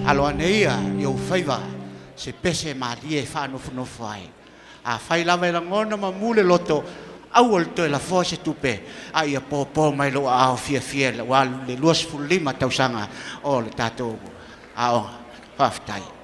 Alo ane ia i ou faiva se pese malie e faanofonofo ai. Afai lava e lagona ma mu le loto, aua le toe lafoa se tupe, a ia pōpō mai lou aao fiafia aua le 25 tausaga o le tatou aoga. Faafetai.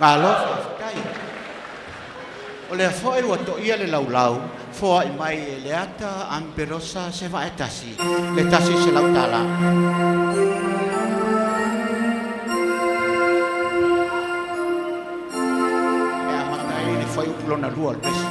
Malo faafetai. O lea foi ua toia le laulau, foai mai e Leata Amberosa se vaetasi, le $100. E amata ai le fuaiupu lona lua o le pese.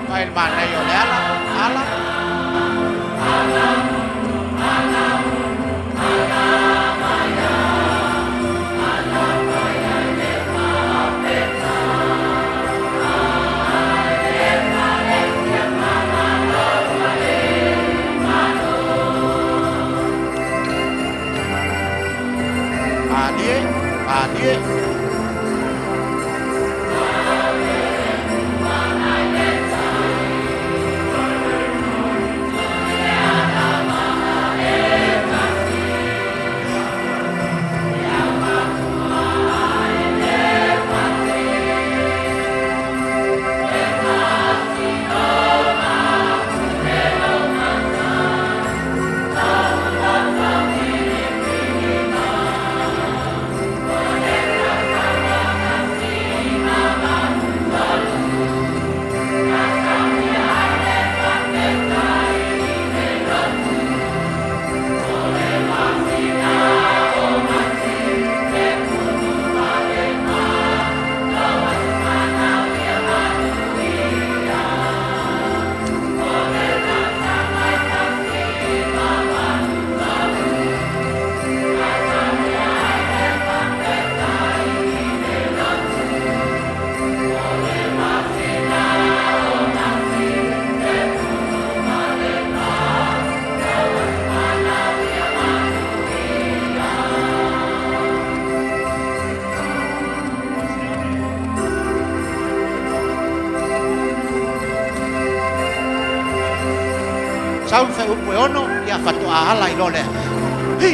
Vai le manaia o le ala, ala. Malie, malie. Sau le upu e ono, ia fatoa ala i lo lea. Hi!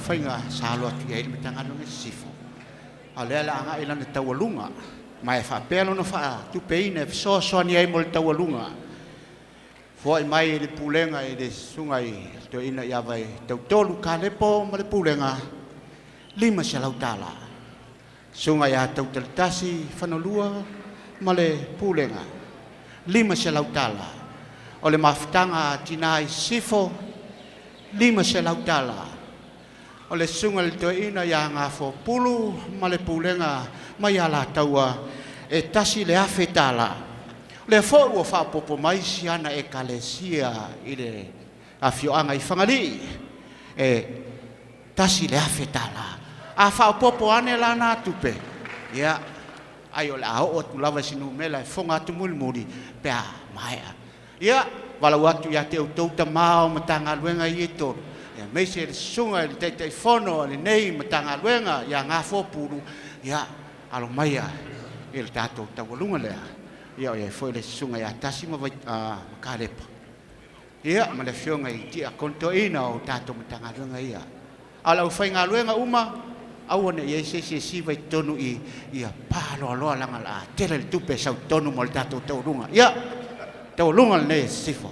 Faiga sa alo atu i ai le Matagaluega i Sisifo. A o lea le agai lana taualuga, ma e faapea lona faatupeina e fesoasoani ai mo le taualuga. Foai mai i le pulega i le susuga i le toeaina ia Vai Tautolu Kalepo ma le pulega $500. Susuga ia Tautalatasi Fanolua ma le pulega $500. O le mafutaga a tina i Sisifo $500. O le susuga i le toeaina ia Gafopulu ma le pulega mai Alataua e $1,000. O lea foi ua faaopoopo mai siana ekalesia i le afioaga i Fagalii e $1,000. A faaopoopo ane la na tupe, ia, ai o le a oo atu lava i se numera e foga atu mulimuli pe a maea. Ia, walau atu ia te outou tamā o Matagaluega i e tolu, ia meise le susuga i le Taitaifono a lenei Matagaluega ia Gafopulu, ia Alo maia i le tatou taualuga lea. Ia o i ai foi le susuga ia Tasi ma Kalepa. Ia, ma le afioga i Tiakono Toeaina o tatou Matagaluega ia. A o le aufaigaluega uma, aua ne i i ai se isi e siva i totonu i ia paloaloa leaga o le a tele le tupe e sau i totonu mo le tatou taualuga. Ia, taualuga lenei e Sisifo.